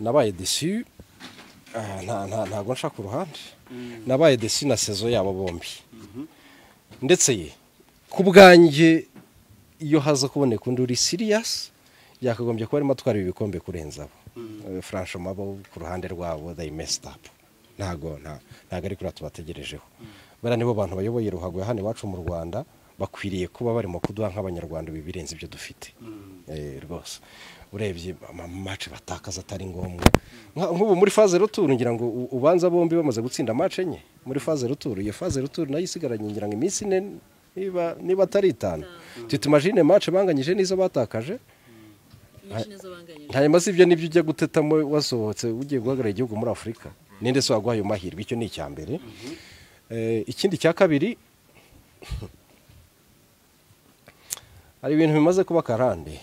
Nabaye déçu, ntago nshaka ku ruhande, nabaye déçu na saison yabo bombi. Ndetse ye ku bwanjye, iyo haza kuboneka undi uri serious, yakagombye kuba arimo atwara ibi bikombe kurenza abo. Franchement, bo ku ruhande rwabo they messed up. Ntago ari kuriya tubategerejeho. Bariya nibo bantu bayoboye ruhago ya hano iwacu mu Rwanda, bakwiriye kuba barimo kuduha nk'Abanyarwanda ibi birenze ibyo dufite. Rwose urebye amamatch batakaza atari ngombwa. Nk'ubu muri phase retour, ngira ngo ubanza bombi bamaze gutsinda match enye muri phase retour. Iyo phase retour nayo isigaranye ngira ngo iminsi 4, niba atari 5. Tutimagine match banganyije n'izo batakaje. Hanyuma si ibyo nibyo ujya gutetamo wasohotse ugiye guhagarara igihugu muri Afurika? Ninde se waguha ayo mahirwe? Icyo ni icya mbere. Ikindi cya kabiri, hari ibintu bimaze kuba karande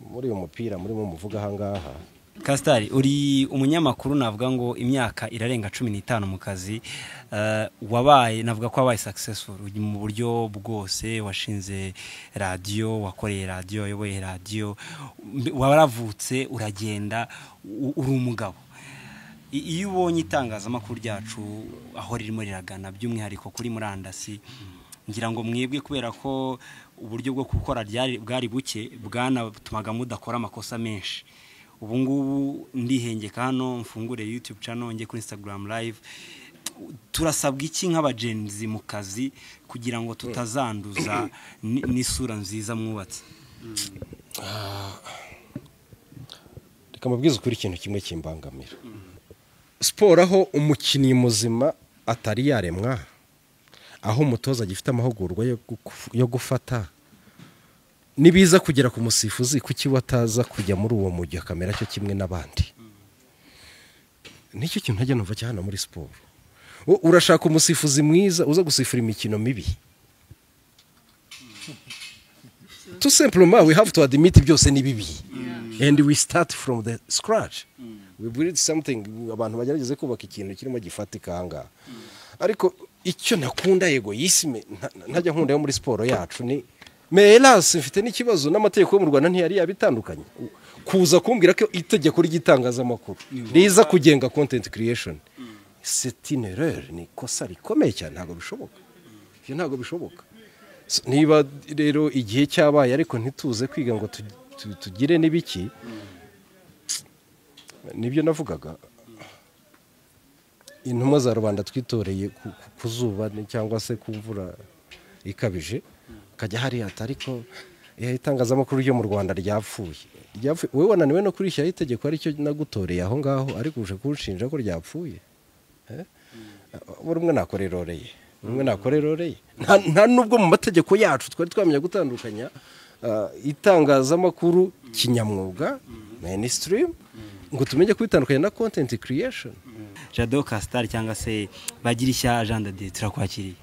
muri uyu mupira murimo muvuga aha ngaha. Castar, uri umunyamakuru, navuga ngo imyaka irarenga 15 mu kazi. Wabaye, navuga ko wabaye successful uri mu buryo bwose. Washinze radiyo, wakoreye radiyo, wayoboye radiyo, waravutse, uragenda, uri umugabo. Iyo ubonye itangazamakuru ryacu aho ririmo riragana, by'umwihariko kuri murandasi, ngira ngo mwebwe kubera ko uburyo bwo gukora bwari buke, bwanatumaga mudakora amakosa menshi. Ubu ngubu ndihengeka hano, mfungure YouTube channel, njye kuri Instagram live. Turasabwa iki nk'abagenzi mu kazi kugira ngo tutazanduza n'isura nziza mwubatse? Reka mbabwize ukuri, ikintu kimwe kimbangamira siporo, aho umukinnyi muzima atari yaremwa, aho umutoza agifite amahugurwa yo gufata, nibiza kugera ku musifuzi, kuki we ataza kujya muri uwo mujyi akamera cyo kimwe n'abandi? Nicyo kintu ntajya numva cyane muri siporo. Urashaka umusifuzi mwiza uza gusifura imikino mibi? Tout simplement, we have to admit byose ni bibi and we start from the scratch, we build something. Abantu bagerageze kubaka ikintu kirimo gifatika ahangaha. Ariko icyo nakunda, égoïsme ntajya nkunda yo muri siporo yacu ni, mais hélas, mfite n'ikibazo n'amategeko yo mu Rwanda, ntiyari yabitandukanye. Kuza kumbwira ko itegeko ry'itangazamakuru riza kugenga content creation, c'est une erreur, ni ikosa rikomeye cyane. Ntabwo bishoboka, ibyo ntabwo bishoboka. So, niba rero igihe cyabaye ariko ntituze kwiga ngo tugire n'ibiki, nibyo navugaga, intumwa za rubanda twitoreye ku zuba cyangwa se ku mvura ikabije, kajya hariya ati ariko itangazamakuru ryo mu Rwanda ryapfuye, ryapfuye. Wowe wananiwe no kurishyiraho itegeko aricyo nagutoreye aho ngaho, ariko uje kunshinja ko ryapfuye. Eh? Buri umwe nakora iroreye, buri umwe nakora iroreye. Nta nubwo mu mategeko yacu twari twamenya gutandukanya itangazamakuru kinyamwuga, mainstream, ngo tumenye kubitandukanya na content creation. Jado Castar cyangwa se Bagirishya Jean de Dieu, turakwakiriye.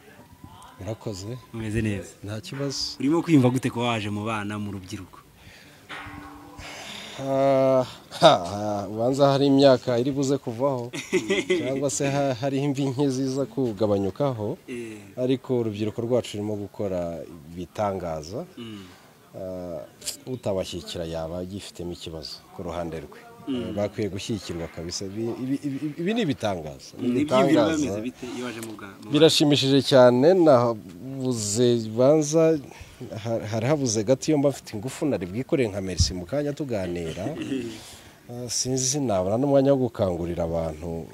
Murakoze. Umeze neza? Nta kibazo. Urimo kwiyumva gute kuba waje mu bana, mu rubyiruko? Ah, ubanza hari imyaka iri buze kuvaho cyangwa se hariho imvi nke ziza kugabanyukaho, ariko urubyiruko rwacu rurimo gukora ibitangaza. Utabashyigikira yaba yifitemo ikibazo ku ruhande rwe. Bakwiye gushyigikirwa kabisa. Ibi ni ibitangaza, ni Ibyiyumviro biba ibitangaza. bimeze bite iyo waje mu bwa Birashimishije cyane. Nabuze, banza hari habuze gato, iyo mba mfite ingufu nari bwikoreye nka Merci mu kanya tuganira. Sinzi nabona n'umwanya wo gukangurira abantu.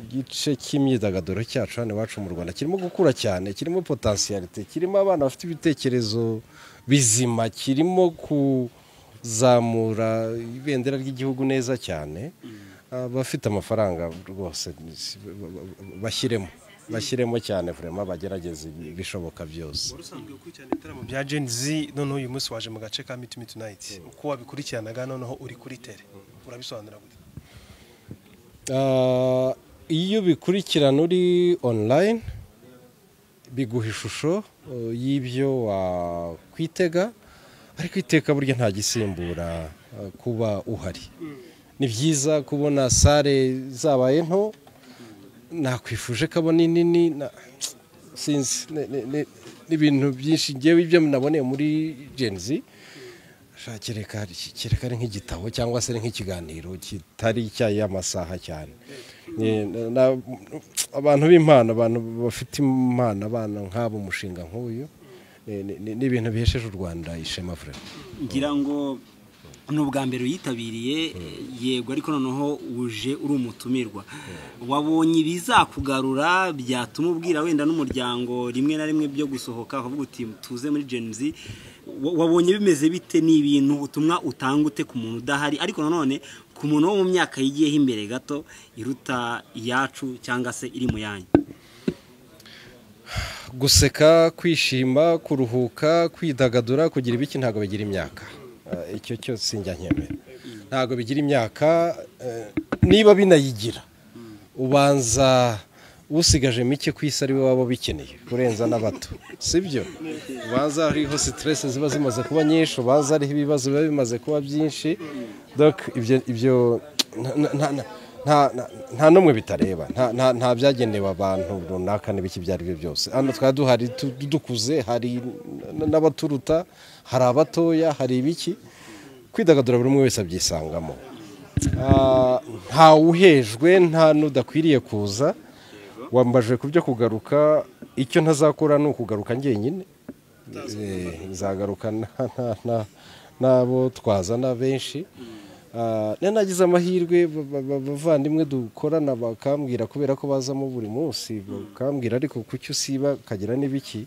Igice cy'imyidagaduro cyacu hano iwacu mu Rwanda kirimo gukura cyane, kirimo potentialité, kirimo abana bafite ibitekerezo bizima, kirimo kuzamura ibendera ry'igihugu neza cyane. Abafite amafaranga rwose bashyiremo, bashyiremo cyane, vraiment bagerageze ibishoboka byose. Wari usanzwe ukurikirana ibitaramo bya Gen Z, noneho uyu munsi waje mu gace ka Meet Me Tonight. Uko wabikurikiranaga, noneho uri kuri terrain, urabisobanura gute? Iyo ubikurikirana uri online biguha ishusho y'ibyo wakwitega, ariko iteka burya nta gisimbura kuba uhari. Ni byiza kubona salle zabaye nto, nakwifuje ko abona nini, sinzi, n'ibintu byinshi. Ngewe ibyo naboneye muri Gen Z Kereka kereka ari nk'igitabo cyangwa se ari nk'ikiganiro kitari icy'amasaha cyane. Abantu b'impano, abantu bafite impano, abana nk'abo, umushinga nk'uyu ni ibintu bihesheje u Rwanda ishema vraiment. Ngira ngo ni ubwa mbere uyitabiriye, yego, ariko noneho uje uri umutumirwa, wabonye ibizakugarura byatuma ubwira wenda n'umuryango rimwe na rimwe byo gusohoka ukavuga uti tuze muri Gen Z. Wabonye bimeze bite? Ni ibintu ubutumwa utanga ute ku muntu udahari, ariko nanone ku muntu wo mu myaka yigiyeho imbere gato iruta iyacu cyangwa se iri mu yanyu? Guseka, kwishima, kuruhuka, kwidagadura, kugira ibiki, ntabwo bigira imyaka. Icyo cyose sinjya nkemera, ntabwo bigira imyaka. Niba binayigira, ubanza usigaje mike ku isi ari we waba ubikeneye kurenza n'abato, sibyo? Ubanza hariho stress ziba zimaze kuba nyinshi, ubanza hariho ibibazo biba bimaze kuba byinshi. Donc ibyo nta n'umwe bitareba, nta byagenewe abantu runaka n'ibiki ibyo ari byo byose. Hano twari duhari dukuze, hari n'abaturuta, hari abatoya, hari ibiki. Kwidagadura buri umwe wese abyisangamo. Nta uhejwe, nta n'udakwiriye kuza. Wambajwe ku byo kugaruka, icyo ntazakora ni ukugaruka njyenyine. Nzagaruka n'abo twazana benshi. Nagize amahirwe, abavandimwe dukorana bakambwira, kubera ko bazamo buri munsi, bakambwira ariko kuki usiba kagira n'ibiki,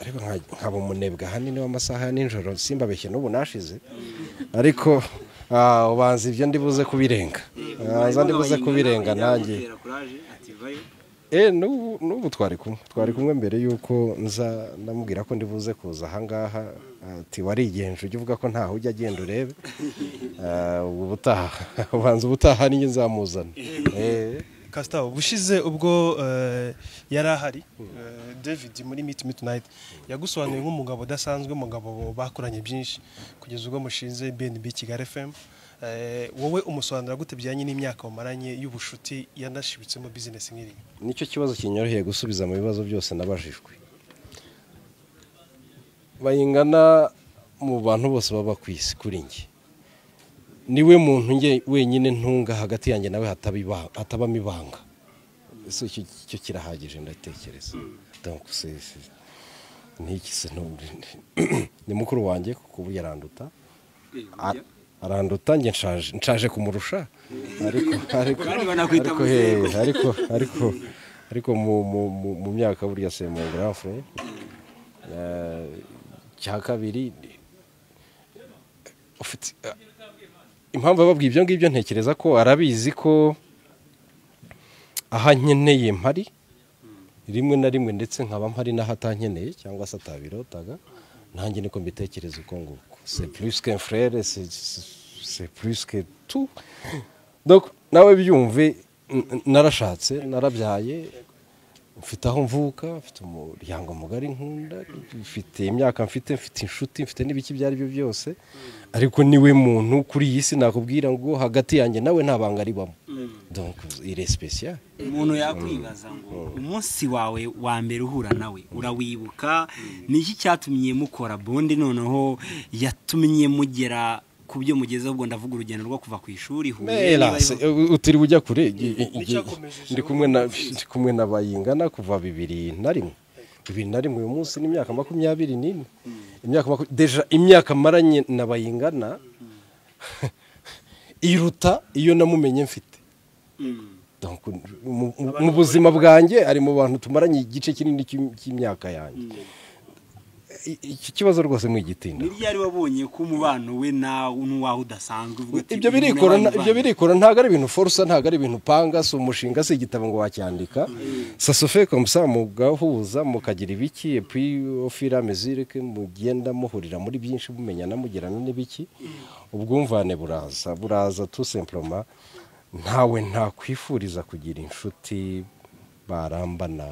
ariko nkaba umunebwe ahanini w'amasaha ya nijoro, simbabeshye n'ubu nashize, ariko ubanza ibyo ndibuze kubirenga, ubanza ndibuze kubirenga nanjye. N'ubu twari kumwe mbere yuko nza, ndamubwira ko ndibuze kuza ahangaha, ati warigenje ujya uvuga ko ntaho ujya, agenda urebe. Ubutaha, ubanza ubutaha ninjye nzamuzana. Castar, ubushize ubwo yari ahari David muri Meet Me Tonight, yagusobanuye nk'umugabo udasanzwe, umugabo bakoranye byinshi kugeza ubwo mushinze BNB Kigali FM. Wowe umusobanura gute bijyanye n'imyaka mumaranye y'ubushuti yanashibitsemo business nk'iri? Nicyo kibazo kinyoroheye gusubiza mu bibazo byose nabajijwe. Bayingana mu bantu bose baba ku isi, kuri njye niwe muntu njye wenyine ntunga hagati yanjye nawe hatabamo ibanga. Ese icyo kirahagije ndatekereza? Donc n'iki se, ni mukuru wanjye kuko ubu yaranduta, aranduta, njye nshaje kumurusha, ariko ariko Kandi banakwita ariko muzehe. Ariko mu myaka burya c'est mon grand frère. Cya kabiri, ufite impamvu ababwiye ibyo ngibyo, ntekereza ko arabizi ko aha nkeneye mpari rimwe na rimwe, ndetse nkaba mpari n'aho atankeneye cyangwa se atabirotaga. Nanjye niko mbitekereza uko nguko. C'est plus qu'un frère, c'est plus que tout. Donc nawe byumve, narashatse, narabyaye, mfite aho mvuka, mfite umuryango mugari nkunda, mfite imyaka mfite, mfite inshuti, mfite n'ibiki ibyo ari byo byose, ariko niwe muntu kuri iyi si nakubwira ngo hagati yanjye nawe nta banga ribamo. Donc il est spécial. Umuntu yakwibaza ngo umunsi wawe wa mbere uhura nawe urawibuka? Ni iki cyatumye mukora bond noneho yatumye mugera ku byo mugezeho? Ubwo ndavuga urugendo rwo kuva ku ishuri Huye, Mera, niba utiriwe ujya kure. N'icyakomeje Ndi kumwe na Bayingana kuva 2001, 2001, uyu munsi ni imyaka 24. Déjà imyaka maranye na Bayingana iruta iyo namumenye mfite. Donc, mu buzima bwanjye ari mu bantu tumaranye igice kinini cy'imyaka yanjye. Iki kibazo rwose mwigitinda. Ni ryari wabonye ko umubano we nawe n'uwawe udasanzwe, uvuga uti, Ibyo "Uyu birikora. muntu Ibyo birikora, ntabwo ari ibintu forsa, ntabwo ari ibintu upanga, si umushinga, si igitabo ngo wacyandika. Ça se fait comme ça, mugahuza, mukagira ibiki, et puis au fur et à mesure que mugenda muhurira muri byinshi, mumenyana, mugirana n'ibiki, ubwumvane buraza, buraza tout simplement. Ntawe ntakwifuriza kugira inshuti barambana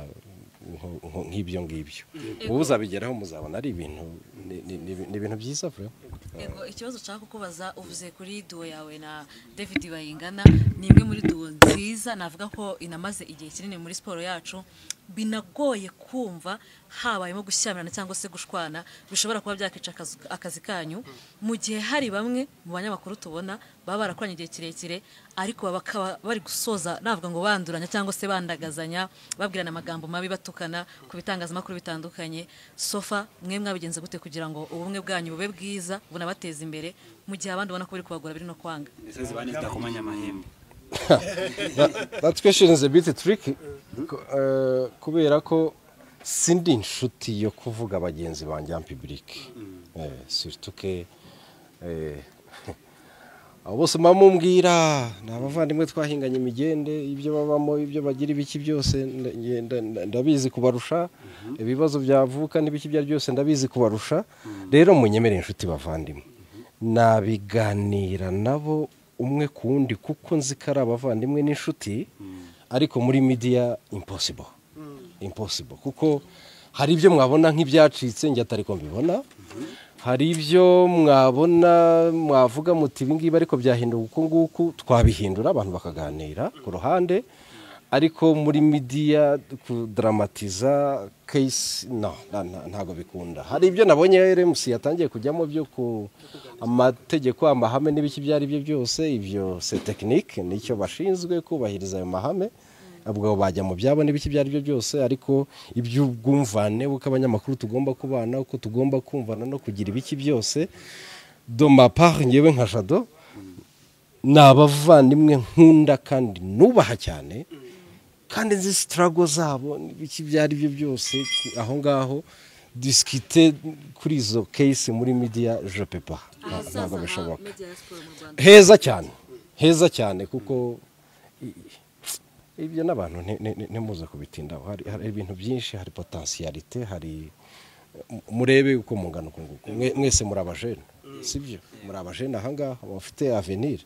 nk'ibyo ngibyo. Ubu uzabigeraho, muzabona ari ibintu ni ibintu byiza vraiment. Yego, ikibazo nshaka kukubaza, uvuze kuri duo yawe na David Bayingana, ni imwe muri duo nziza navuga ko inamaze igihe kinini muri siporo yacu. Binagoye kumva habayemo gushyamirana cyangwa se gushwana bishobora kuba byakica akazi kanyu, mu gihe hari bamwe mu banyamakuru tubona baba barakoranye igihe kirekire, ariko bakaba bari gusoza navuga ngo banduranya cyangwa se bandagazanya, babwirana amagambo mabi, batukana ku bitangazamakuru bitandukanye. So far mwe mwabigenze gute kugira ngo ubumwe bwanyu bube bwiza bunabateze imbere, mu gihe abandi ubona ko biri kubagora, biri no kwanga? Ndetse zibane zidakomanya amahembe. That question is a bit tricky, kubera ko sindi inshuti yo kuvuga bagenzi banjye en public. Surtout que abo bose muba mumbwira ni abavandimwe twahinganye imigende, ibyo babamo, ibyo bagira, ibiki byose ndabizi kubarusha, ibibazo byavuka n'ibiki ibyo ari byose ndabizi kubarusha. Rero munyemere inshuti bavandimwe, nabiganira nabo umwe ku wundi kuko nzi ko ari abavandimwe n'inshuti, ariko muri media impossible, impossible, kuko hari ibyo mwabona nk'ibyacitse, njye atari ko mbibona. Hari ibyo mwabona mwavuga muti ibi ngibi ariko byahinduka uku nguku, twabihindura abantu bakaganira ku ruhande, ariko muri media kudaramatiza case no, ntabwo bikunda. Hari ibyo nabonye RMC yatangiye kujyamo byo ku amategeko, amahame n'ibiki ibyo ari byo byose, ibyo c'est technique, nicyo bashinzwe kubahiriza ayo mahame, ubwo bajya mu byabo n'ibiki ibyo ari byo byose. Ariko iby'ubwumvane uko abanyamakuru tugomba kubana, uko tugomba kumvana no kugira ibiki byose, de ma part ngewe nka Jado, ni abavandimwe nkunda kandi nubaha cyane, kandi nzi struggle zabo n'ibiki ibyo ari byo byose. Aho ngaho discuter kuri izo case muri media, je peux pas. Ntabwo Ahazaza ha bishoboka. media ya siporo mu Rwanda? Heza cyane, heza cyane, kuko ibyo n'abantu ntimuze kubitindaho. Hari ibintu byinshi, hari potentialité, hari murebe uko mungana uku nguku. Mwese muri abajene, sibyo? Muri abajene ahangaha bafite avenir.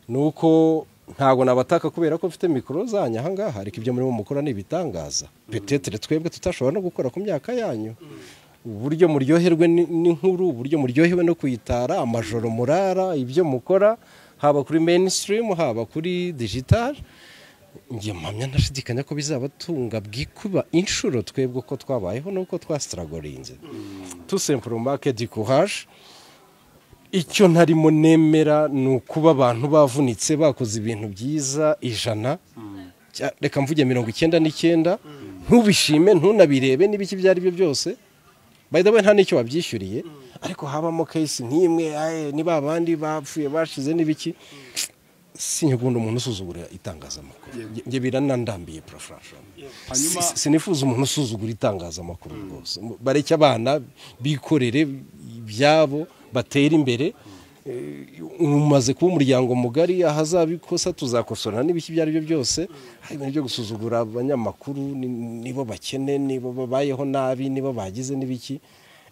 Nuko ntabwo nabataka kubera ko mfite mikoro zanyu ahangaha, ariko ibyo murimo mukora ni ibitangaza, peut-être twebwe tutashobora no gukora ku myaka yanyu. Uburyo muryoherwe n'inkuru, uburyo muryohewe no kuyitara, amajoro murara, ibyo mukora haba kuri mainstream, haba kuri digital, njye mpamya ntashidikanya ko bizabatunga bwikuba inshuro twebwe uko twabayeho nuko twasitaragorinze. Tout simplement que du courage. Icyo ntarimo nemera ni ukuba abantu bavunitse bakoze ibintu byiza 100, reka mvuge 99, ntubishime, ntunabirebe n'ibiki ibyo ari byo byose. By the way, nta n'icyo wabyishyuriye, ariko habamo case nk'imwe, aye, ni ba bandi bapfuye bashize n'ibiki. Sinkunda umuntu usuzugura itangazamakuru. Njye biranandambiye profession. Sinifuza umuntu usuzugura itangazamakuru rwose. Bareke abana bikorere ibyabo, batere imbere. Umaze kuba umuryango mugari, ahazabikosa tuzakosora n'ibiki ibyo ari byo byose. Hari ibintu byo gusuzugura abanyamakuru, nibo bakene, nibo babayeho nabi, nibo bagize n'ibiki.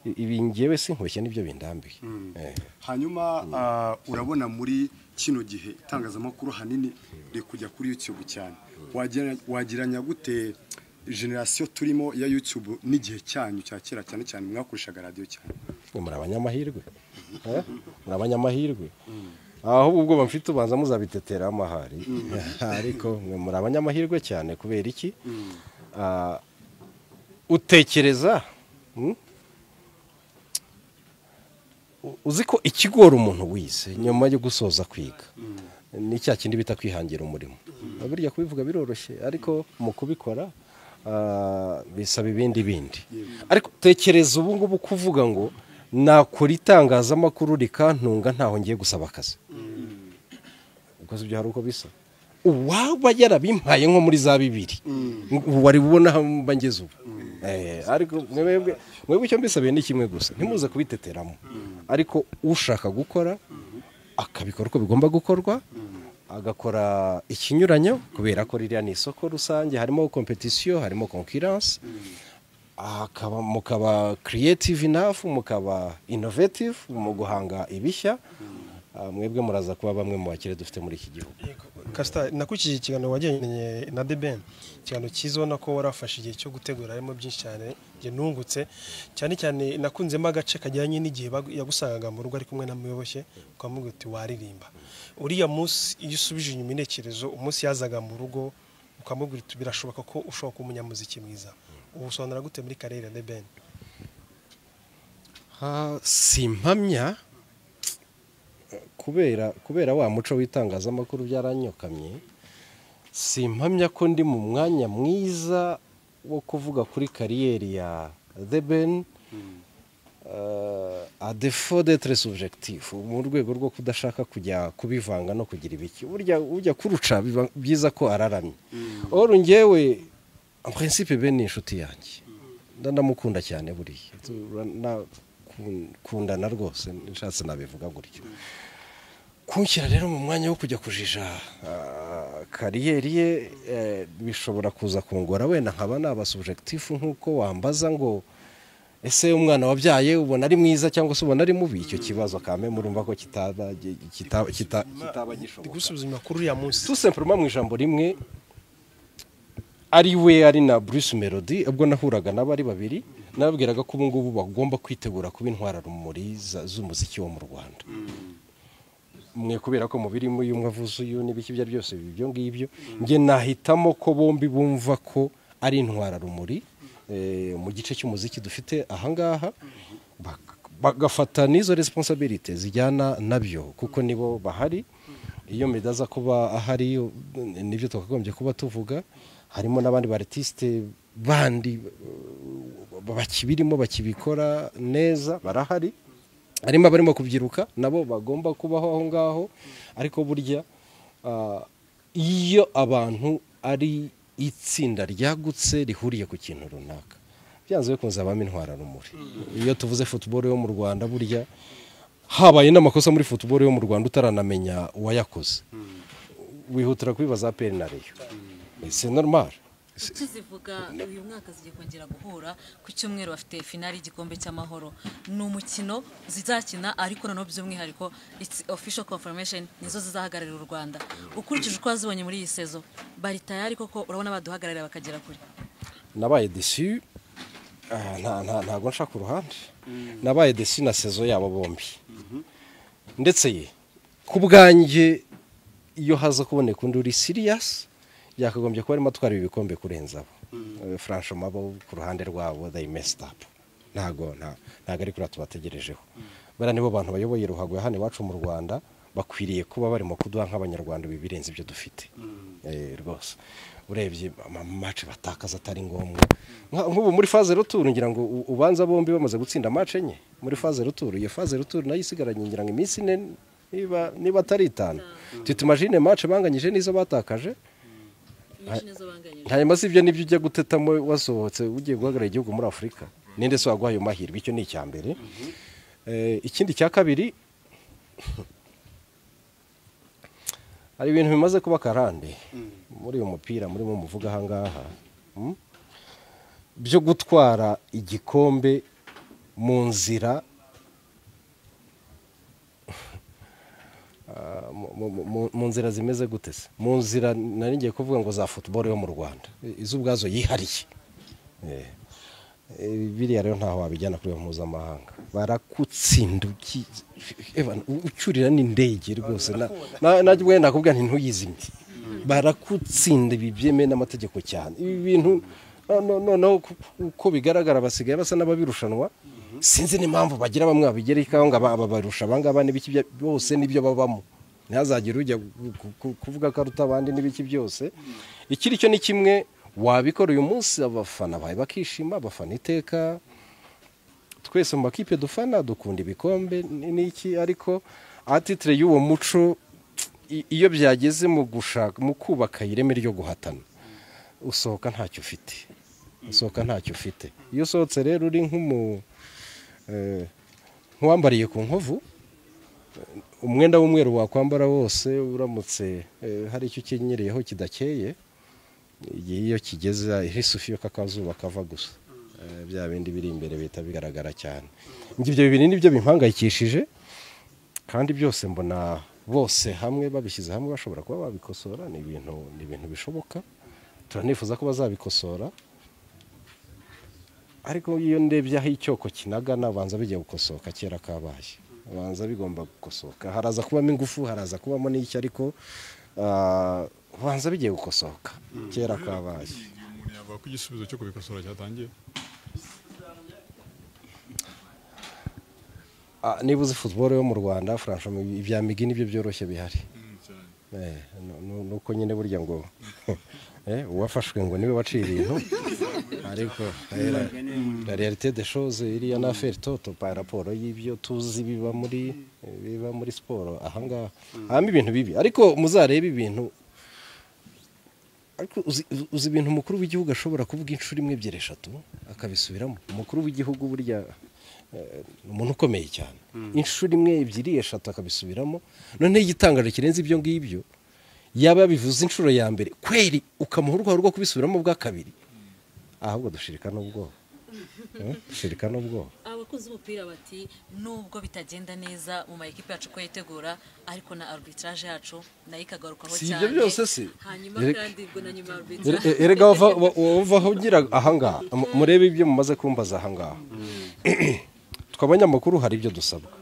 Ibi ngewe sinkubeshye nibyo bindambiye. Hanyuma urabona muri kino gihe itangazamakuru hanini riri kujya kuri YouTube cyane. Wagiranya gute generation turimo ya YouTube n'igihe cyanyu cya kera, cyane cyane mwakoreshaga radiyo cyane? Mwe muri abanyamahirwe. Muri abanyamahirwe, ahubwo ubwoba mfite ubanza muzabiteteramo ahari, ariko mwe muri abanyamahirwe cyane. Kubera iki? Utekereza, Uzi ko ikigora umuntu wize nyuma yo gusoza kwiga ni cya kindi bita kwihangira umurimo. Burya kubivuga biroroshye, ariko mu kubikora bisaba ibindi bindi. Ariko tekereza ubu ngubu kuvuga ngo nakora itangazamakuru rikantunga ntaho ngiye gusaba akazi. Ubwo ibyo hari uko bisa? Uwaba yarabimpaye nko muri za 2000, ubu wari bubona aho mba ngeze ubu. Ariko mwebwe icyo mbisabiye ni kimwe gusa, ntimuze kubiteteramo, ariko ushaka gukora akabikora uko bigomba gukorwa, agakora ikinyuranyo, kubera ko ririya ni isoko rusange, harimo competition, harimo concurrence, akaba mukaba creative enough, mukaba innovative mu guhanga ibishya. Mwebwe muraza kuba bamwe mu bakire dufite muri iki gihugu. Castar, nakurikiye ikiganiro wagiranye na The Ben, ikiganiro cyiza ubona ko warafashe igihe cyo gutegura, harimo byinshi cyane njye nungutse, cyane cyane nakunzemo agace kajyanye n'igihe yagusangaga mu rugo ari kumwe na Muyoboke, ukamubwira uti waririmba. Uriya munsi iyo usubije inyuma intekerezo, umunsi yazaga mu rugo ukamubwira uti birashoboka ko ushobora kuba umunyamuziki mwiza, ubusobanura gute muri karere ya The Ben? Simpamya kubera wa muco w'itangazamakuru byaranyokamye, simpamya ko ndi mu mwanya mwiza wo kuvuga kuri kariyeri ya The Ben, à défaut d'être subjectif, mu rwego rwo kudashaka kujya kubivanga no kugira ibiki. Burya ujya kuruca biba byiza ko araramye. Or njyewe en principe Ben ni inshuti yanjye, ndamukunda cyane, buriya turanakundana rwose, nshatse nabivuga gutyo. Kunshyira rero mu mwanya wo kujya kujija kariyeri ye bishobora kuza kungora, wenda nkaba naba subjectif nk'uko wambaza ngo ese umwana wabyaye ubona ari mwiza cyangwa se ubona ari mubi. Icyo kibazo kame murumva ko kitaba gishoboka. Gusubiza inyuma kuri uriya munsi Tout simplement, mu ijambo rimwe, ari we ari na Bruce Melody, ubwo nahuraga nabo ari babiri, nababwiraga ko ubu ngubu bagomba kwitegura kuba intwararumuri z'umuziki wo mu Rwanda. Mwe kubera ko mubirimo, uyu umwe avuze uyu n'ibiki ibyo ari byose, ibyo ngibyo njye nahitamo ko bombi bumva ko ari intwararumuri mu gice cy'umuziki dufite ahangaha, bagafata n'izo responsabilité zijyana nabyo, kuko nibo bahari. Iyo Meddy aza kuba ahari, nibyo twakagombye kuba tuvuga. Harimo n'abandi ba artiste bandi bakibirimo, bakibikora neza, barahari. Harimo abarimo kubyiruka, nabo bagomba kubaho aho ngaho. Ariko burya iyo abantu ari itsinda ryagutse rihuriye ku kintu runaka, byanze bikunze habamo intwararumuri. Iyo tuvuze football yo mu Rwanda, burya habaye n'amakosa muri football yo mu Rwanda utaranamenya uwayakoze, wihutira kubibaza APR na Rayon, c'est normal. Tuzivuga uyu mwaka zigiye kongera guhura ku cyumweru, bafite finali y'igikombe cy'amahoro. Ni umukino zizakina, ariko noneho by'umwihariko it's official confirmation, nizo zizahagararira u Rwanda. Ukurikije uko wazibonye muri iyi saison, bari tayari koko? Urabona baduhagararira bakagera kure? Nabaye déçu, ntago nshaka uruhande, nabaye déçu na saison yabo bombi. Ndetse ye ku bwanjye, iyo haza kuboneka undi uri serious, yakagombye kuba arimo atwara ibi bikombe kurenza abo. Franchement, bo ku ruhande rwabo they messed up. Ntago ari kuriya tubategerejeho. Bariya nibo bantu bayoboye ruhago ya hano iwacu mu Rwanda, bakwiriye kuba barimo kuduha nk'Abanyarwanda ibi birenze ibyo dufite. Rwose urebye amamatch batakaza atari ngombwa. Nk'ubu muri phase retour, ngira ngo ubanza bombi bamaze gutsinda match enye muri phase retour. Iyo phase retour nayo isigaranye ngira ngo iminsi 4 niba atari 5. Tutimagine match banganyije n'izo batakaje. Nyinshi nizo banganyije. Hanyuma si ibyo nibyo ujya gutetamo wasohotse ugiye guhagarara igihugu muri Afurika? Ninde se waguha ayo mahirwe? Icyo ni icya mbere. Ikindi cya kabiri, hari ibintu bimaze kuba karande muri uyu mupira murimo muvuga ahangaha, byo gutwara igikombe mu nzira mu nzira zimeze gute se, mu nzira nari ngiye kuvuga ngo za football yo mu Rwanda izo ubwazo yihariye. Biriya rero ntaho wabijyana kuri mpuzamahanga, barakutsinda ucyurira n'indege rwose. Najye nakubwira nti ntuyizimye, barakutsinda. Ibi byemewe n'amategeko cyane. Ibi bintu noneho uko bigaragara basigaye basa n'ababirushanwa. Sinzi n'impamvu bagira bamwe babigerekaho ngo aba barusha abangaba n'ibiki bose, n'ibyo babamo. Ntihazagire ujya kuvuga ko aruta abandi n'ibiki byose. Ikiri cyo ni kimwe: wabikora uyu munsi abafana bawe bakishima, abafana iteka twese mu makipe dufana dukunda ibikombe n'iki, ariko à titre y'uwo muco, iyo byageze mu gushaka, mu kubaka ireme ryo guhatana, usohoka ntacyo ufite, usohoka ntacyo ufite. Iyo usohotse rero uri nk'uwambariye ku nkovu umwenda w'umweru wakwambara wose, uramutse hari icyo ukenyereyeho kidakeye, igihe iyo kigeze isufi yo kakazuba kava gusa, bya bindi biri imbere bihita bigaragara cyane. Ibyo bibiri nibyo bimpangayikishije. Kandi byose mbona bose hamwe babishyize hamwe bashobora kuba babikosora. Ni ibintu bishoboka, turanifuza ko bazabikosora. Ariko iyo ndebye aho icyoko kinagana banza bigiye gukosoka kera kabaye, banza bigomba gukosoka. Haraza kubamo ingufu, haraza kubamo n'icyo, ariko banza bigiye gukosoka kera kabaye. Umuntu yavuga ko igisubizo cyo kubikosora cyatangiye. Niba uzi football yo mu Rwanda, franchement ibya migi nibyo byoroshye bihari. Nuko nyine burya ngo uwafashwe ngo niwe waciye ibintu, ariko la réalité des choses iriya na affaire toto par rapport y'ibyo tuzi biba muri siporo ahangaha hama ibintu bibi. Ariko muzarebe ibintu, ariko uzi ibintu umukuru w'igihugu ashobora kuvuga inshuro imwe, ebyiri, eshatu akabisubiramo. Umukuru w'igihugu burya umuntu ukomeye cyane, inshuro imwe, ebyiri, eshatu akabisubiramo. Noneho igitangaje kirenze ibyo ngibyo, yaba yabivuze inshuro ya mbere kweri ukamuha urwaho rwo kubisubiramo bwa kabiri, ahubwo dushirika n'ubwoba. Dushirika n'ubwoba. Abakunzi b'umupira bati nubwo bitagenda neza mu ma ekipe yacu ko yitegura, ariko na arbitrage yacu nayo ikagarukaho cyane. Si ibyo byose si. Hanyuma kandi ubwo na nyuma arbitrage. Erega wava ugira ahangaha, murebe ibyo mumaze kumbaza ahangaha. Twabanyamakuru hari ibyo dusabwa.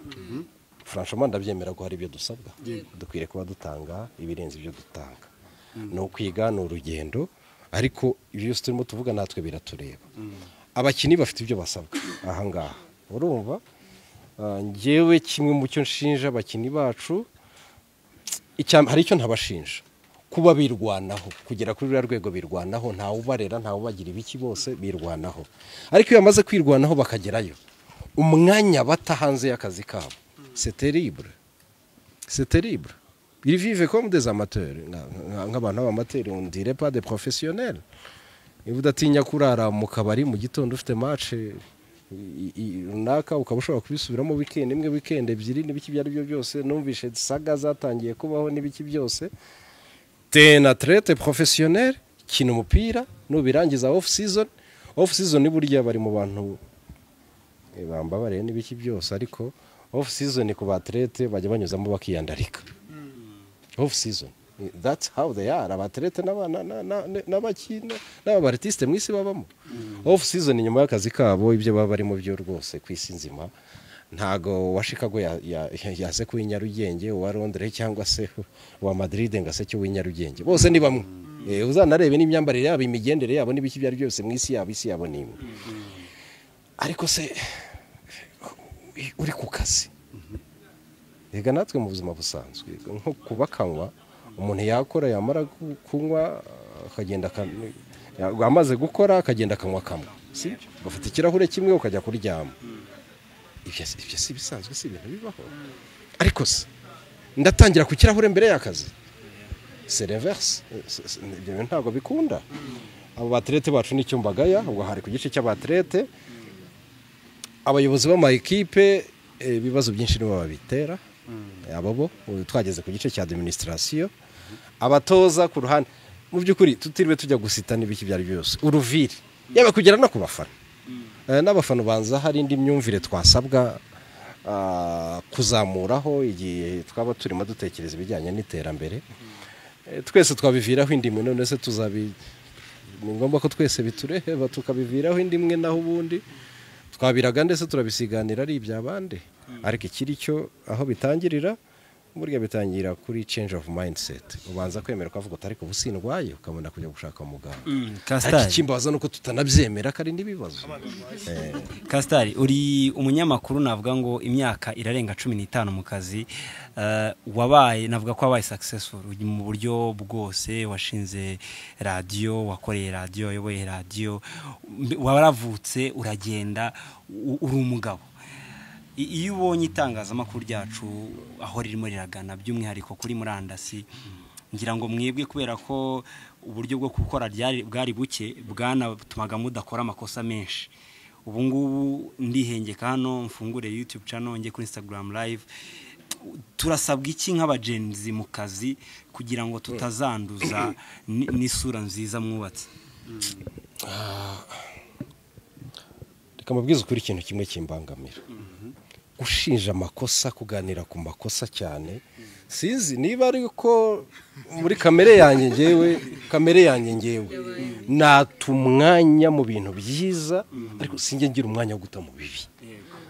Franchement ndabyemera ko hari ibyo dusabwa. Dukwiriye kuba dutanga ibirenze ibyo dutanga. Ni ukwiga, ni urugendo, ariko ibyo byose turimo tuvuga natwe biratureba. Abakinnyi bafite ibyo basabwa ahangaha. Urumva njyewe kimwe mu cyo nshinja abakinnyi bacu, hari icyo ntabashinja, kuba birwanaho kugera kuri ruriya rwego birwanaho, ntawe ubarera, ntawe ubagira ibiki, bose birwanaho. Ariko iyo bamaze kwirwanaho bakagerayo, umwanya bata hanze y'akazi kabo, c'est terrible, c'est terrible. Ils vivent comme des amateurs, nk'abantu b'amateurs, on dirait pas des professionnels. Niba udatinya kurara mu kabari mu gitondo ufite match runaka, ukaba ushobora kubisubiramo weekend imwe, weekend ebyiri, n'ibiki ibyo ari byo byose. Numvishe saga zatangiye kubaho n'ibiki byose. T'es un athlète professionnel, kina umupira nubirangiza off season. Off season burya bari mu bantu bambabariye n'ibiki byose, ariko off season ku batlete bajya banyuzamo bakiyandarika. Off season, that's how they are. Abatlete n'abakina n'abartiste mu isi babamo off season, nyuma y'akazi kabo ibyo baba barimo byo rwose ku isi nzima. Ntago wa Chicago yase ku Nyarugenge, wa Londres cyangwa se wa Madrid ngo aseke uw'inyarugenge, bose ni bamwe. Uzanarebe n'imyambarire yabo, imigendere yabo n'ibiki byari byose mu isi yabo, isi yabo ni imwe. Ariko se uri ku kazi, rega natwe mu buzima busanzwe nko kubakanywa, umuntu yakora yamara kunywa akagenda, amaze gukora akagenda akanywa kamwe, sibyo? Ugafata ikirahure kimwe ukajya kuryama. Ibyo si bisanzwe, si ibintu bibaho. Ariko se ndatangira ku kirahure mbere y'akazi, c'est l'inverse, ibyo ntabwo bikunda. Abo batlete bacu n'icyo mbagaya, ubwo hari ku gice cy'abatlete, abayobozi b'ama ekipe ibibazo byinshi nibo babitera. Abo bo twageze ku gice cya administration, abatoza ku ruhande. Mu by'ukuri tutiriwe tujya gusita n'ibiki byari byose, uruviri yaba kugera no ku bafana. N'abafana banza hari indi myumvire twasabwa kuzamuraho igihe twaba turimo dutekereza ibijyanye n'iterambere. Twese twabiviraho indimwe, none se tuzabi, ni ngombwa ko twese bitureba tukabiviraho indimwe, naho ubundi twabiraga ndetse turabisiganira ari iby'abandi. Ariko ikiri cyo aho bitangirira, burya bitangira kuri change of mindset. Ubanza kwemera ukavuga uti ariko ubusindwaye, ukabona kujya gushaka muganga. Ariko ikimbaza nuko tutanabyemera ko ari n'ibibazo. Kastari, uri umunyamakuru navuga ngo imyaka irarenga 15 mu kazi, wabaye navuga ko wabaye successful mu buryo bwose, washinze radio, wakoreye radio, wayoboye radio, waravutse uragenda, uri umugabo. Iyo ubonye itangazamakuru ryacu aho ririmo riragana by'umwihariko kuri murandasi, ngira ngo mwebwe kubera ko uburyo bwo gukora bwari buke bwanatumaga mudakora amakosa menshi. Ubu ngubu ndihengeka hano mfungure YouTube channel, njye kuri Instagram live. Turasabwa iki nk'abagenzi mu kazi kugira ngo tutazanduza n'isura nziza mwubatse? Reka mubwize ukuri ikintu kimwe kimbangamira. Gushinja amakosa, kuganira ku makosa cyane, sinzi niba ari uko muri kamere yanjye ngewe nata umwanya mu bintu byiza, ariko sinjye ngira umwanya wo guta mu bibi.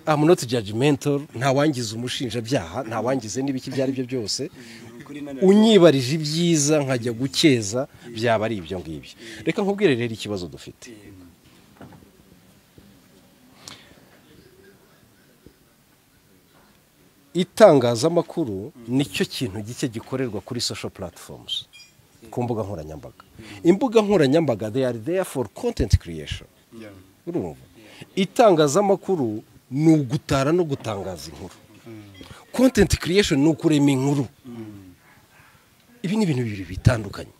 I'm not judgmental, ntawangiza umushinjabyaha, ntawangize n'ibiki ibyo ari byo byose. Unyibarije ibyiza nkajya gukeza, byaba ari ibyo ngibyo. Reka nkubwire rero ikibazo dufite. Itangazamakuru nicyo kintu gike gikorerwa kuri social platforms, ku mbuga nkoranyambaga. Imbuga nkoranyambaga they are there for content creation. Urumva? Itangazamakuru ni ugutara no gutangaza inkuru. Content creation ni ukurema inkuru. Ibi ni ibintu bibiri bitandukanye.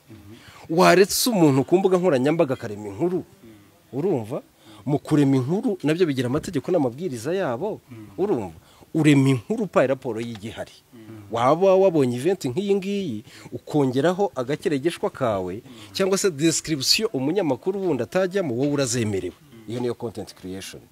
Waretse umuntu ku mbuga nkoranyambaga akarema inkuru, urumva? Mu kurema inkuru nabyo bigira amategeko n'amabwiriza yabo, urumva? Urema inkuru pa raporo y'igihari. Waba wabonye event nk'iyi ngiyi ukongeraho agakeregeshwa kawe cyangwa se description umunyamakuru wundi atajyamo, wowe urazemerewe. Iyo niyo content creation.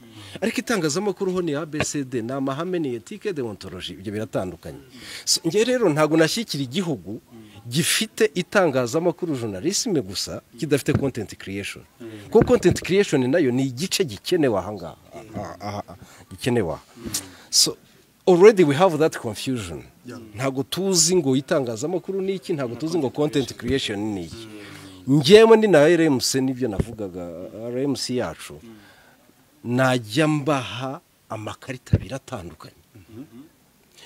Ariko itangazamakuru ho ni ABCD, ni amahame, ni ethique, deontology, ibyo biratandukanye. So, nge rero ntago nashyikira igihugu gifite itangazamakuru journalisme gusa kidafite content creation. Kuko content creation nayo ni igice gikenewe aha ngaha, gikenewe. So already we have that confusion. Ntago tuzi ngo itangazamakuru ni iki, ntago tuzi ngo content creation ni iki. Njyewe ndi na RMC, nibyo navugaga, RMC yacu najya mbaha amakarita abiri atandukanye,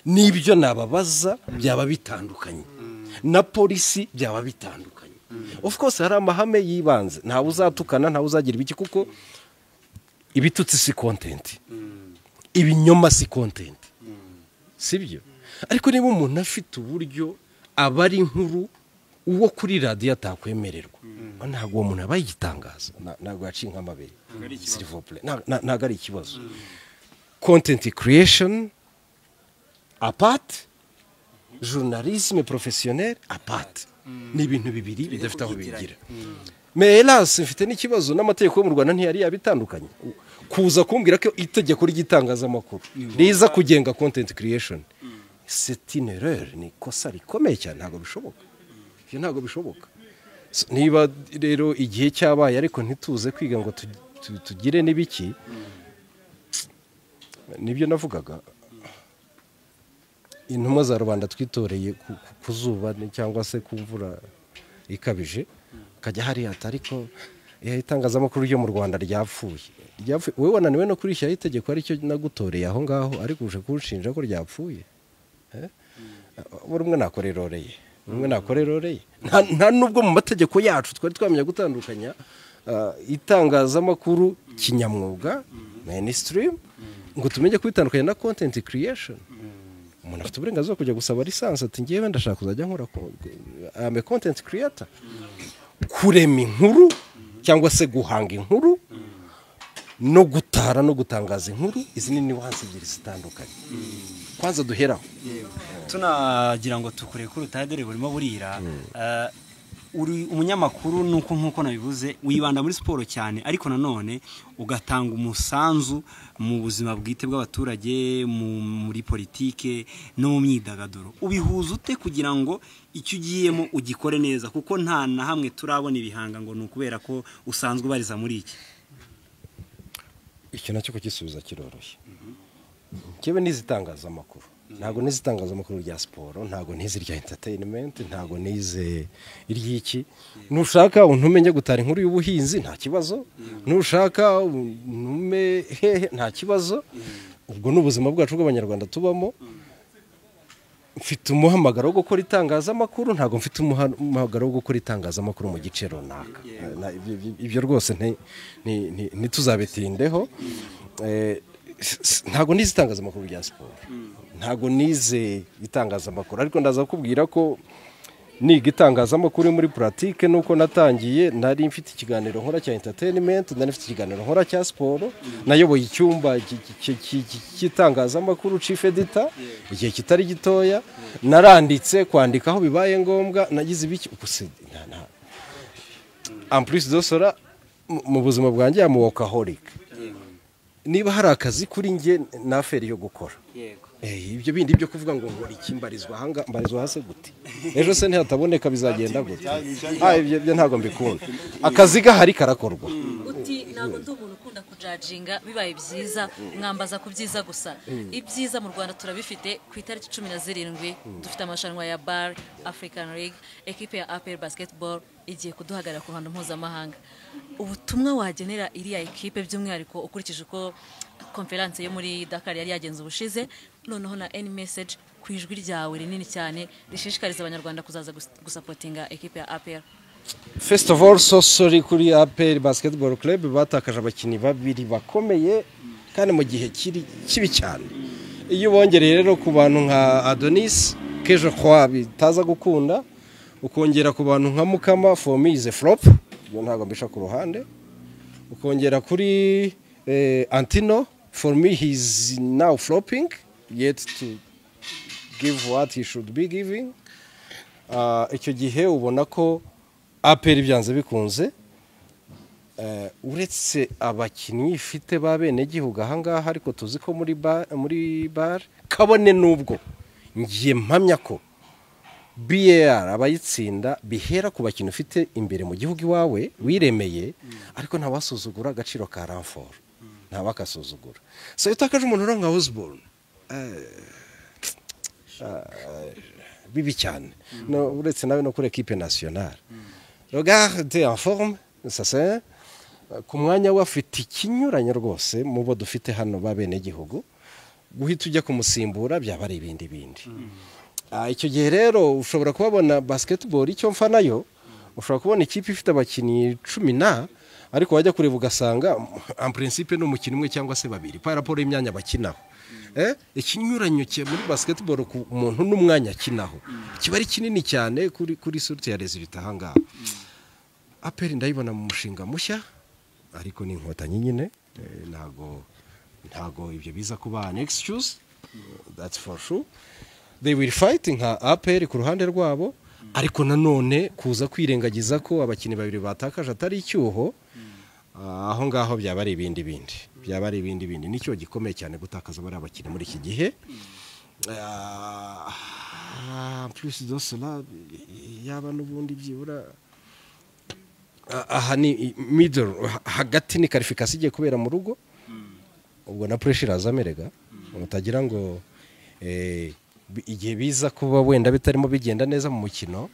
nibyo nababaza byaba bitandukanye, na polisi byaba bitandukanye. Of course hari amahame yibanze, ntawe uzatukana, ntawe uzagira ibiki, kuko ibitutsi si content, ibinyoma si content, sibyo? Ariko niba umuntu afite uburyo aba ari inkuru uwo kuri radiyo atakwemererwa, ntabwo uwo muntu aba yigitangaza, ntabwo yaciye nk'amabere, s'il vous plaît, ntabwo ari ikibazo. Content creation apart, journalisme professionnel apart, ni ibintu bibiri bidafite aho bigira. Mais hélas mfite n'ikibazo n'amategeko yo mu Rwanda ntiyari yabitandukanye. Kuza kumbwira ko itegeko ry'itangazamakuru riza kugenga content creation, c'est une erreur, ni ikosa rikomeye cyane, ntabwo bishoboka. Ibyo ntabwo bishoboka. Niba rero igihe cyabaye ariko ntituze kwiga ngo tugire n'ibiki, nibyo navugaga, intumwa za rubanda twitoreye ku zuba cyangwa se ku mvura ikabije, kajya hariya ariko itangazamakuru ryo mu Rwanda ryapfuye. Wowe wananiwe no kurishyiraho itegeko aricyo nagutoreye aho ngaho, ariko uje kunshinja ko ryapfuye. Buri umwe nakoreroreye, umwe nakoreroreye. Nta nubwo mu mategeko yacu twari twamenya gutandukanya itangazamakuru kinyamwuga mainstream, ngo tumenye kubitandukanya na content creation. Umuntu afite uburenganzira bwo kujya gusaba lisansi ati ngewe ndashaka kuzajya nkora, I'm a content creator. Kurema inkuru cyangwa se guhanga inkuru no gutara no gutangaza inkuru, izi ni nuance ebyiri zitandukanye. Kwanza duheraho tunagira ngo tukurekure utadere burimo burira. Uri umunyamakuru nuko nkuko nabivuze wibanda muri siporo cyane, ariko nanone ugatanga umusanzu mu buzima bwite bw'abaturage, muri politike no mu myidagaduro. Ubihuza ute kugira ngo icyo ugiyemo ugikore neza, kuko nta na hamwe turabona ibihanga ngo nukubera ko usanzwe ubariza muri iki? Icyo nacyo kugisubiza kiroroshye. Njyewe nize itangazamakuru, ntabwo nize itangazamakuru rya siporo, ntabwo nize irya entertainment, ntabwo nize iry'iki. Nushaka untumenye gutara inkuru y'ubuhinzi nta kibazo, nushaka untume hehe nta kibazo. Ubwo ni ubuzima bwacu bw'abanyarwanda tubamo. Mfite umuhamagaro wo gukora itangazamakuru, ntabwo mfite umuhamagaro wo gukora itangazamakuru mu gice runaka. Ibyo rwose ntituzabitindeho. Ntabwo nize itangazamakuru rya siporo, ntabwo nize itangazamakuru, ariko ndaza kukubwira ko niga itangazamakuru muri pratique nuko natangiye nari mfite ikiganiro nkora cya entertainment, nari mfite ikiganiro nkora cya siporo, nayoboye icyumba cy'itangazamakuru chief editor igihe kitari gitoya, naranditse kwandika aho bibaye ngombwa, nagize ibiki. En plus de cela, mu buzima bwanjye am workaholic. Niba hari akazi kuri njye na affaire yo gukora. Yego. Ibyo bindi byo kuvuga ngo nkora iki, mbarizwa ahanga, mbarizwa hase gute, ejo se ntihataboneka bizagenda gute? Ibyo ntabwo mbikunda. Akazi gahari karakorwa. Uti ntabwo ndi umuntu ukunda kujajinga, bibaye byiza mwambaza ku byiza gusa. Ibyiza mu Rwanda turabifite. Ku itariki 17 dufite amarushanwa ya BAL African League, ekipe ya APR Basketball igiye kuduhagarara ku ruhando mpuzamahanga. Ubutumwa wagenera iriya ekipe by'umwihariko ukurikije uko konferanse yo muri Dakar yari yagenze ubushize, noneho na any message ku ijwi ryawe rinini cyane rishishikariza Abanyarwanda kuzaza gusapotinga ekipe ya APR? First of all, so sorry kuri APR Basketball Club, batakaje abakinnyi babiri bakomeye kandi mu gihe kiri kibi cyane. Iyo bongereye rero ku bantu nka Adonis, que je crois bitaza gukunda, ukongera ku bantu nka Mukama, for me is a flop, ibyo ntabwo mbisha ku ruhande. Ukongera kuri Antino, for me he's now flopping, yet to give what he should be giving. Icyo gihe ubona ko APR byanze bikunze, uretse abakinnyi ifite ba benegihugu ahangaha, ariko tuzi ko muri BAL, kabone nubwo ngiye mpamya ko BAL abayitsinda bihera ku bakinnyi ufite imbere mu gihugu iwawe wiremeye, ariko ntawasuzugura agaciro ka renfort, ntawakasuzugura. So iyo utakaje umuntu uri nka Osborne, bibi cyane. No, uretse nawe no kuri équipe nationale, regarde en forme, ça c'est ku mwanya we afite ikinyuranye rwose mu bo dufite hano ba benegihugu, guhita ujya kumusimbura byaba ari ibindi bindi. Icyo gihe rero ushobora kubabona basketball, icyo mfa nayo, ushobora kubona ikipe ifite abakinnyi 10 na, ariko wajya kureba ugasanga en principe ni umukinnyi umwe cyangwa se babiri par rapport y'imyanya bakinaho. Ikinyuranyo cye muri basketball ku muntu n'umwanya akinaho kiba ari kinini cyane kuri source ya résultat. Ahangaha APR ndayibona mu mushinga mushya, ariko ni Inkotanyi nyine, ntago ibyo biza kuba an excuse, that's for sure. They will fight nka APR ku ruhande rwabo, ariko nanone kuza kwirengagiza ko abakinnyi babiri batakaje atari icyuho, aho ngaho byaba ari ibindi bindi, byaba ari ibindi bindi. Nicyo gikomeye cyane gutakaza bari abakinnyi muri iki gihe. Plus de cela, yaba n'ubundi byibura aha ni middle, hagati, ni qualification igiye kubera mu rugo, ubwo na pressure iraza amerega utagira ngo igihe biza kuba wenda bitarimo bigenda neza mu mukino,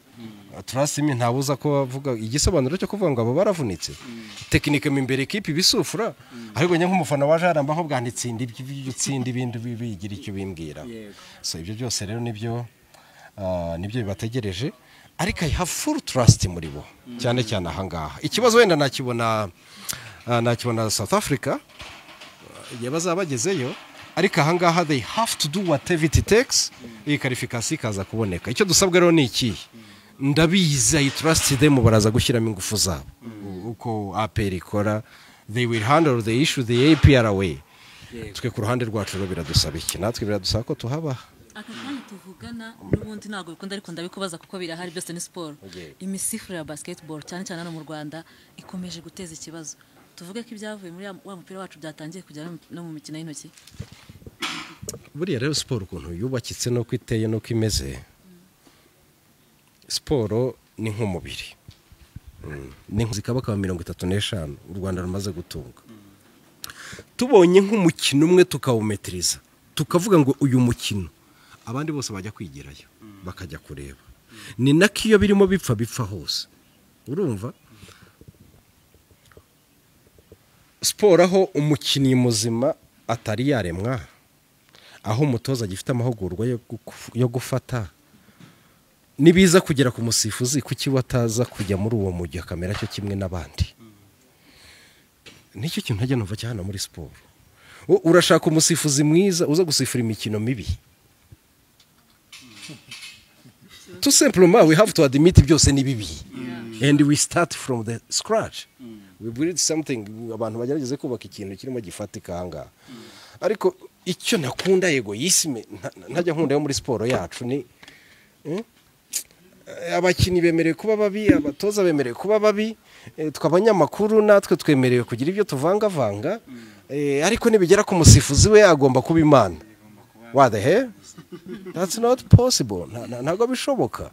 trust me, ntabuza ko bavuga igisobanuro cyo kuvuga ngo abo baravunitse. Technique mu imbere equipe ibisufura, ariko njye nk'umufana waje haramba nko bwanditsinda ibyo utsinda ibindi bigira icyo bimbwira. So ibyo byose rero nibyo bibategereje, ariko I have full trust muri bo, cyane cyane ahangaha. Ikibazo wenda nakibona South Africa igihe bazaba bagezeyo, ariko ahangaha they have to do whatever it takes iyi qualification ikaza kuboneka. Icyo dusabwa rero ni ikihe? Ndabizi, I trust them, baraza gushyiramo ingufu zabo uko APR ikora. They will handle the issue the APR way. Twe ku ruhande rwacu rero biradusaba iki? Natwe biradusaba ko tuhaba. Aka kanya tuvugana n'ubundi ntabwo bikunda, ariko ndabikubaza kuko birahari, byose ni siporo. Imisifurire ya basketball cyane cyane hano mu Rwanda ikomeje guteza ikibazo. Tuvuge ko ibyavuye muri wa mupira wacu byatangiye kugera no mu mikino y'intoki? Buriya rero siporo ukuntu yubakitse n'uko iteye n'uko imeze, siporo ni nk'umubiri. Ni zikaba 35 u Rwanda rumaze gutunga. Tubonye nk'umukino umwe tukawumetiriza, tukavuga ngo uyu mukino abandi bose bajya kwigirayo bakajya kureba, ni nako iyo birimo bipfa bipfa hose. Urumva siporo aho umukinnyi muzima atari yaremwa, aho umutoza agifite amahugurwa yo gufata, nibiza kugera ku musifuzi, kuki wataza kujya muri uwo mujyi akamera cyo kimwe n'abandi? Nicyo kintu ntajya numva cyane muri siporo. Urashaka umusifuzi mwiza uza gusifura imikino mibi? Tout simplement, we have to admit byose ni bibi and we start from the scratch, we build something. Abantu bagerageze kubaka ikintu kirimo gifatika ahangaha. Ariko icyo nakunda, égoïsme ntajya nkunda yo muri siporo yacu ni abakinnyi bemerewe kuba babi, abatoza bemerewe kuba babi, twe abanyamakuru natwe twemerewe kugira ibyo tuvangavanga. Ariko nibigera ku musifuzi we agomba kuba Imana. What the hell? That's not possible. Ntabwo bishoboka.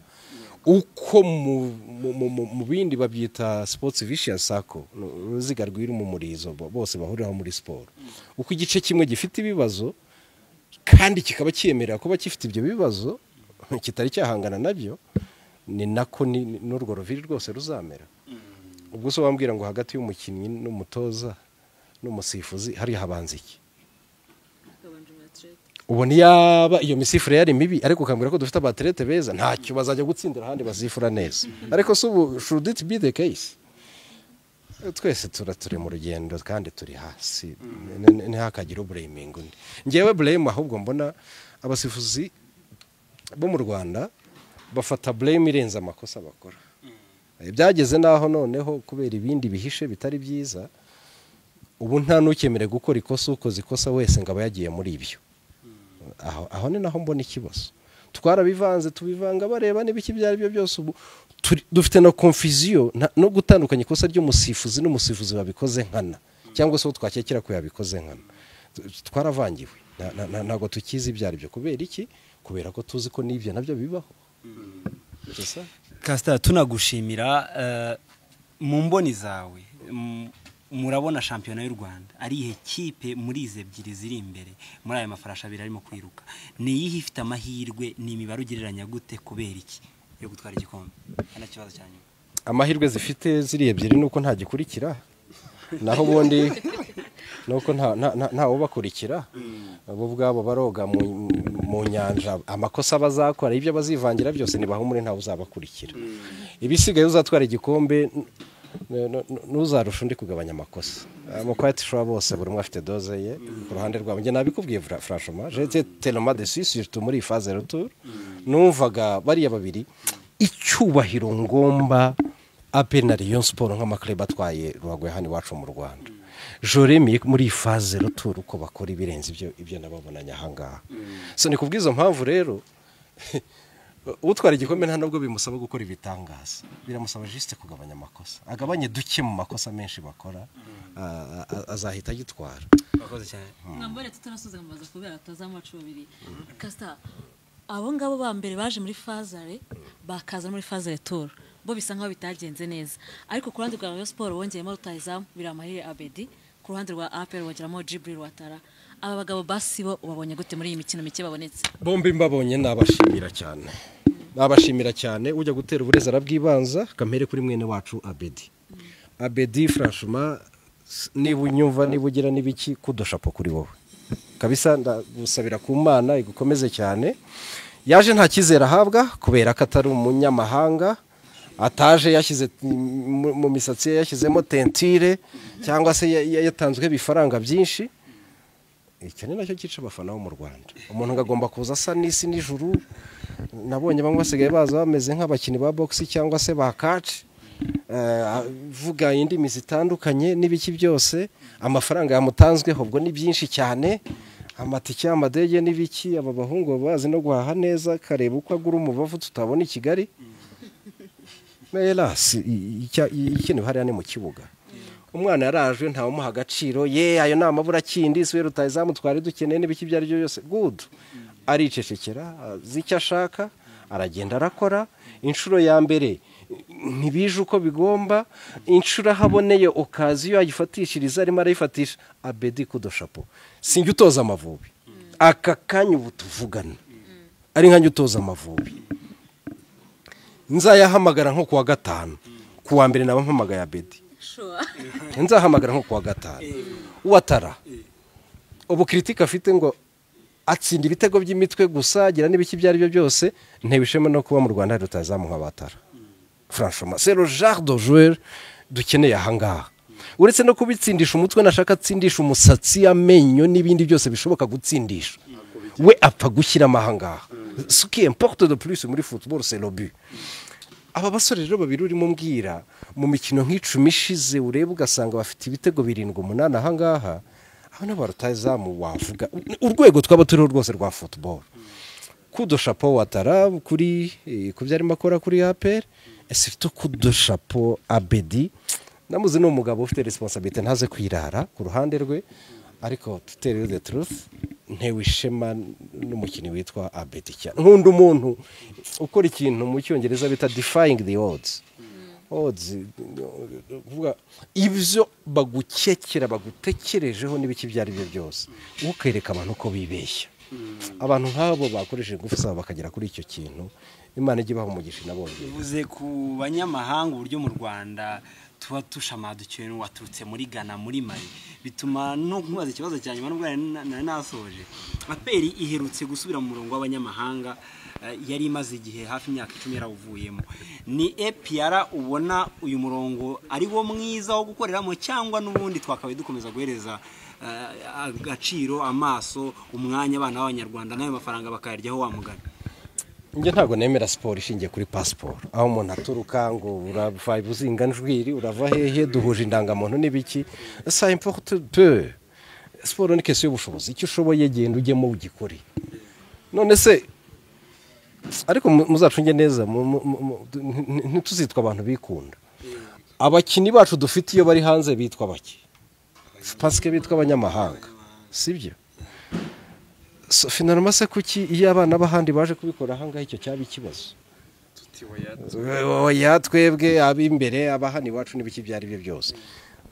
Uko mu bindi babyita sports vicious circle, uruziga rwiri mu murizo bose bahuriraho muri siporo. Uko igice kimwe gifite ibibazo kandi kikaba cyemerera kuba gifite ibyo bibazo kitari cyahangana nabyo, ni nako n'urwo ruviri rwose ruzamera. Ubwo se wambwira ngo hagati y'umukinnyi n'umutoza n'umusifuzi hari habanza iki? Ubona yaba iyo misifure yari mibi, ariko ukambwira ko dufite abatlete beza, ntacyo bazajya gutsindira ahandi bazifura neza. Ariko se ubu should it be the case? Twese turi mu rugendo kandi turi hasi, ntihakagire blaming undi. Ngewe blame ahubwo mbona abasifuzi bo mu Rwanda bafata blame irenze amakosa bakora. Byageze naho noneho kubera ibindi bihishe bitari byiza, ubu nta n'ukemere gukora ikosa, ukoze ikosa wese ngo aba yagiye muri ibyo. Aho ni naho mbona ikibazo. Twarabivanze tubivanga bareba n'ibiki byari byo byose, ubu dufite na confusion no gutandukanya ikosa ry'umusifuzi n'umusifuzi babikoze nkana, cyangwa se uwo twakekera ko yabikoze nkana. Twaravangiwe, ntabwo tukizi ibyo ari byo. Kubera iki? Kubera ko tuzi ko n'ibyo nabyo bibaho. Kasita, tunagushimira. Mu mboni zawe murabona shampiyona y'u Rwanda ari ihe kipe muri izi ebyiri ziri imbere muri aya mafarashi abiri arimo kwiruka, ni iyihe ifite amahirwe? Ni imibare ugereranya gute? Kubera iki yo gutwara igikombe? Ana kibazo cya nyuma. Amahirwe zifite ziri ebyiri nuko nta gikurikira, naho ubundi nuko nta ubakurikira, bo ubwabo baroga mu nyanja. Amakosa bazakora ibyo bazivangira byose nibahumure nta uzabakurikira. Ibisigaye uzatwara igikombe nuzarusha undi kugabanya amakosa. Mu kwati shwa bose buri umwe afite dose ye ku ruhande rwabo. Njye nabikubwiye franchement, j'étais tellement déçu surtout muri phase retour. Numvaga bariya babiri icyubahiro ngomba APR na Rayon Sport nk'amaklub atwaye ruhago hano iwacu mu Rwanda. Joremi muri phase retour uko bakora ibirenze ibyo nababonanye ahangaha. So ni kubwizo mpamvu rero utwara igikombe nta nubwo bimusaba gukora ibitangaza, biramusaba juste kugabanya amakosa, agabanye duke mu makosa menshi bakora, azahita agitwara. Bakoze cyane. Mwambare tutarasuza mubaza kubera atazamu babiri. Kasita, abo ngabo ba mbere baje muri fazare bakaza muri phase retour, bo bisa nkaho bitagenze neza. Ariko ku ruhande rwa Rayon Sport wongeyemo rutahizamu Biramahire Abedi, ku ruhande rwa APR wongeramo Djibril Ouattara. Aba bagabo basi bo ubabonye gute muri iyi mikino mike babonetse? Bombi mbabonye nabashimira cyane. Nabashimira cyane. Ujya gutera uburezi arabwibanza, kamere kuri mwene wacu Abedi. Abedi franchement niba unyumva niba ugira nibiki kudoshapo kuri wowe. Kabisa ndagusabira ku Mana igukomeze cyane. Yaje nta kizera ahabwa kubera ko atari umunyamahanga, ataje yashyize mu misatsi ye yashyizemo tentire cyangwa se yatanzwe ibifaranga byinshi. Icyo ni nacyo cyica abafana bo mu Rwanda. Umuntu agomba kuza asa n'isi n'ijuru. Nabonye bamwe basigaye baza bameze nk'abakinnyi ba box cyangwa se ba catch, vuga indimi zitandukanye n'ibiki byose. Amafaranga yamutanzweho ubwo ni byinshi cyane, amatike y'amadege n'ibiki. Aba bahungu bazi no guhaha neza, kareba uko agura umubavu tutabona i Kigali. Melas ikintu hariya ni mu kibuga. Umwana yarajwe ntawe umuha agaciro, ye ayo ni amabura kindi siwe rutahizamu twari dukeneye n'ibiki ibyo ari byo byose. Good, aricecekera, azi icyo ashaka, aragenda arakora. Inshuro ya mbere ntibije uko bigomba, inshuro ahaboneye okaziyo ayifatishiriza arimo arayifatisha. Abedi kudoshapo, sinjye utoza Amavubi aka kanya ubu tuvugana, ari nkanjye utoza Amavubi nzayahamagara nko kuwa gatanu, kuwa mbere naba mpamagaye Abedi. Nzahamagara nko kuwa gatanu. Ouattara ubu critique afite ngo atsinda ibitego by'imitwe gusa agira n'ibiki ibyo ari byo byose, ntebishema no kuba mu Rwanda rutazamu nka Ouattara. Franchement c'est le genre de joueur dukeneye ahangaha. Uretse no kubitsindisha umutwe nashaka atsindisha umusatsi, amenyo n'ibindi byose bishoboka gutsindisha, we apfa gushyira amahangaha. Ce qui importe de plus muri football c'est le but. Aba basore rero babiri urimo mbwira mu mikino nk'icumi ishize ureba ugasanga bafite ibitego 7 8 ahangaha, aho nabo rutahizamu wavuga urwego twaba turiho rwose rwa football. Kudo chapeau Ouattara kuri ku byo arimo akora kuri APR, et surtout kudo chapeau Abedi. Namuzi ni umugabo ufite responsabilité ntaze kwirara ku ruhande rwe, Ariko to tell you the truth, ntewe ishema n'umukinnyi witwa Abedi cyane. Nkunda umuntu ukora ikintu mu Cyongereza bita defying the odds. Odds kuvuga ibyo bagukekera, bagutekerejeho n'ibiki ibyo ari byo byose, ukereka abantu ko bibeshya. Abantu nk'abo bakoresheje ingufu zabo bakagera kuri icyo kintu, Imana ijye ibaha umugisha inabongere. Bivuze ku banyamahanga uburyo mu Rwanda tuba tushamadukiwe waturutse muri Ghana, muri Mali, bituma no nkubaza ikibazo cya nyuma nubwo nari nasoje. APR iherutse gusubira mu murongo w'abanyamahanga, yari imaze igihe hafi imyaka 10 yarawuvuyemo. Ni APR ubona uyu murongo ari wo mwiza wo gukoreramo, cyangwa n'ubundi twakabaye dukomeza guhereza agaciro, amaso, umwanya abana b'Abanyarwanda n'ayo mafaranga bakayaryaho wa mugani? Njye ntabwo nemera siporo ishingiye kuri pasiporo, aho umuntu aturuka ngo urava ibuzinganjwiri, urava hehe, duhuje indangamuntu n'ibiki. Ça importe peu. Siporo ni question y'ubushobozi, icyo ushoboye genda ujyemo ugikore. None se ariko muzacunge neza, ntituzitwa abantu bikunda. Abakinnyi bacu dufite iyo bari hanze bitwa bake, parce que bitwa abanyamahanga, sibyo? So, finalement se kuki iyo abana b'ahandi baje kubikora ahangaha icyo cyaba ikibazo? Oya, twebwe ab'imbere, abahana iwacu n'ibiki ibyo ari byo byose,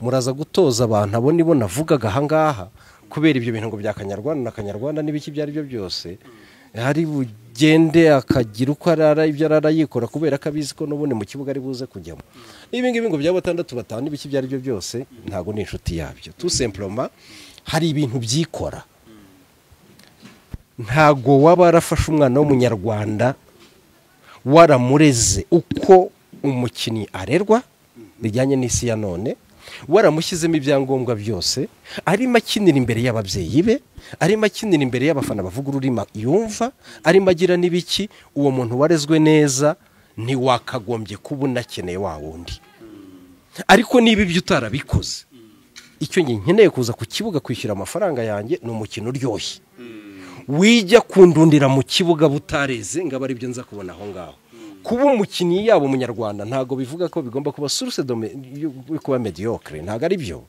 muraza gutoza abantu abo nibo navugaga ahangaha, kubera ibyo bintu ngo bya Kanyarwanda na Kanyarwanda n'ibiki ibyo ari byo byose, hari bugende akagira uko arara ibyo arara yikora, kubera ko abizi ko n'ubundi mu kibuga ari buze kujyamo. N'ibi ngibi ngo bya batandatu batanu n'ibiki ibyo ari byo byose, ntabwo ni inshuti yabyo. Tout simplement hari ibintu byikora. Ntago waba warafashe umwana w'Umunyarwanda waramureze uko umukinnyi arerwa bijyanye n'isi ya none, waramushyizemo ibyangombwa byose, arimo akinira imbere y'ababyeyi be, arimo akinira imbere y'abafana bavuga ururimi yumva, arimo agira n'ibiki. Uwo muntu warezwe neza ntiwakagombye kuba unakeneye wa wundi. Ariko niba ibyo utarabikoze, icyo njye nkeneye kuza ku kibuga kwishyura amafaranga yanjye ni umukino uryoshye. Wijya kundundira mu kibuga butareze ngo abe aribyo nza kubona aho ngaho. Kuba umukinnyi yaba Umunyarwanda ntabwo bivuga ko bigomba kuba source yo kuba mediocre, ntabwo ari byo.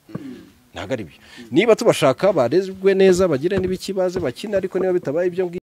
Ntabwo ari byo. Niba tubashaka barezwe neza bagire n'ibiki baze bakina, ariko niba bitabaye ibyo ngibyo